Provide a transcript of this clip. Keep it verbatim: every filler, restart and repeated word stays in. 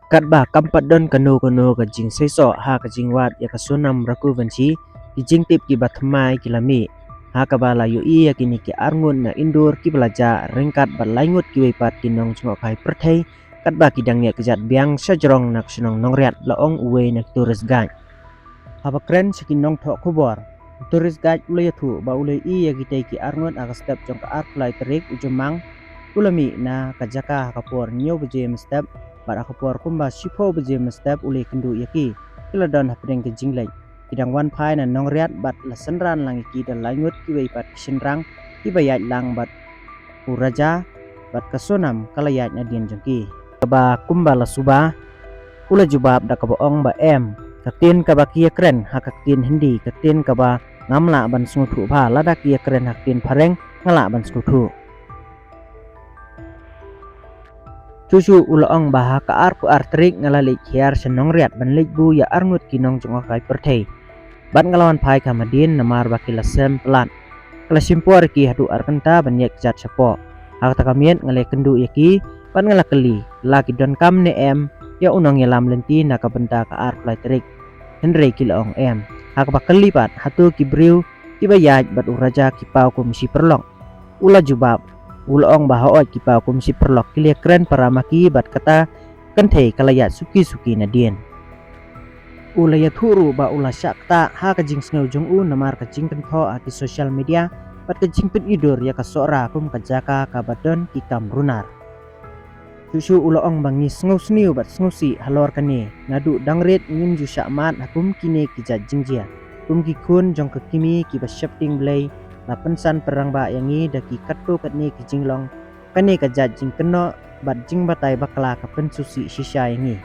Katba kam pat don kano kano ka jingseisoh ha ka jingwad ïa ka Sonam Raghuvanshi, ki jingtip kiba thymmai ki la mih, ha kaba la ïohi ïa kine ki arngut na Indore kiba la jah ryngkat bad lai ngut kiwei pat ki nongjngohkai pyrthei, katba ki dang ïaid kjat biang sha jrong na ka shnong Nongriat, la ong uwei na ki tourist guide. Haba kren sha ki nongthoh khubor, u tourist guide u la ïathuh ba u la ïohi ïa kitei ki arngut ha ka step jong ka arphew lai tarik u Jymmang, u la mih na ka jaka ha ka por hynñiew baje mynstep, bad ha ka por kumba shiphew baje mynstep u la ïakynduh ïa ki. Ki la don hapdeng ka jingleit. Ki dang wan phai na Nongriat bad la synran lang ïa ki da lai ngut kiwei pat ki shynrang kiba ïaid lang bad u Raja bad ka Sonam ka la ïaid nadien jong ki. Kaba kumba la suba, u la jubab da kaba ong ba em, ka ktien kaba ki ïakren ha ka ktien Hindi, ka ktien kaba ngam lah ban sngewthuh bha, lada ki ïakren ha ka ktien Phareng nga lah ban sngewthuh. Shuh shuh u la ong ba ha ka arphew ar tarik nga la leit hiar sha Nongriat ban leit buh ïa arngut ki nongjngohkai pyrthei. Bad nga la wan phai kham hadien namar ba ki la sem palat. Ka la shim por ïa ki haduh ar kynta ban ïaid kjat shapoh. Ha kata ka miet nga la ïakynduh ïa ki bad nga la kylli la ki donkam ne em ïa u nongïalam lynti na ka bynta ka arphew lai tarik. Hynrei ki la ong em. Ha kaba kylli pat hato ki briew kiba ïaid bad u Raja ki paw kum shi paralok? U la jubab, u la ong ba hooid ki paw kum shi paralok, ki la ïakren para ma ki bad kata ka kynthei ka la ïaid suki suki nadien. U la ïathuh ruh ba u la shah ktah ha ka jingsngew jong u namar ka jingkynthoh ha ki social media bad ka jingpynidur ïa ka Sohra kum ka jaka kaba don ki kam runar. Shuh shuh u la ong ba ngi sngewsniew bad sngewsih halor kane, naduh dang rit ngim ju shah mad ha kum kine ki jait jingjia. Kum ki khun jong ka kmie kiba sheptieng Blei la pynsan pynrangbah ïa ngi da ki katto katne ki jinglong. Kane ka jait jingkynnoh bad jingbatai bakla ka pynsngewsih shisha ïa ngi.